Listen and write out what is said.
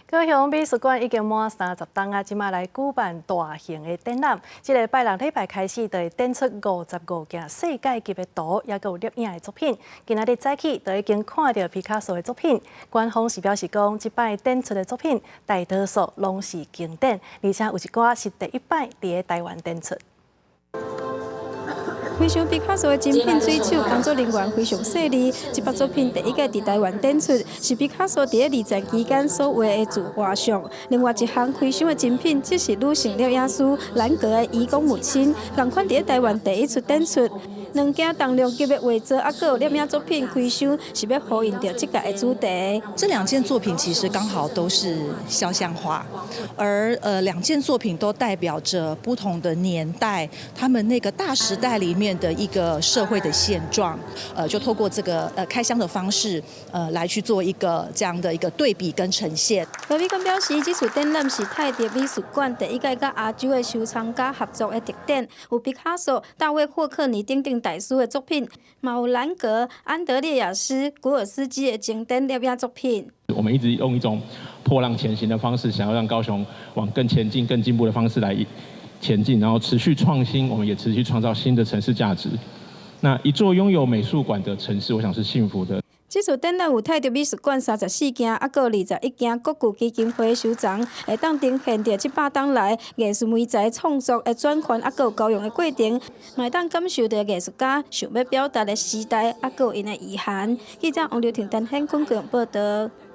高雄美術館已經滿30冬啊，這馬來舉辦大型的展覽。這个拜六禮拜開始，就會展出55件世界級的圖，抑閣有攝影的作品。今仔日早起就已經看著畢卡索的作品。館方是表示講，這擺展出的作品大多數攏是經典，而且有一寡是第一擺佇台灣展出。開箱畢卡索的精品水手工作人員非常細膩，這幅作品第一屆佇台灣展出，是畢卡索佇二戰期間所畫的自畫像。另外一項開箱的精品，則是女性攝影師蘭格的移工母親，仝款佇台灣第一次展出。兩件重量級的畫作，抑閣有攝影作品開箱，是欲呼應著這屆的主題。這兩件作品其實剛好都是肖像畫，而兩件作品都代表着不同的年代，他們那個大時代裡面的一個社會的現狀，就透過這個開箱的方式，來去做一個這樣的一個對比跟呈現。高美館表示，這次展覽是泰德美術館第一屆佮亞洲的收藏家合作的特展，有畢卡索、大衛霍克尼等等大師的作品，嘛有蘭格、安德烈亞斯、古爾斯基的經典攝影作品。我們一直用一種破浪前行的方式，想要讓高雄往更前進、更進步的方式來前進，然後持續創新，我們也持續創造新的城市價值。那一座擁有美術館的城市，我想是幸福的。這次展覽有泰德美術館34件，抑閣21件國際基金會收藏，會當呈現著這百冬來藝術媒材創作的轉換，抑閣有交融的過程，嘛會當感受著藝術家想欲表達的時代，抑閣有𪜶的意涵。記者王劉婷、陳顯坤高雄報導。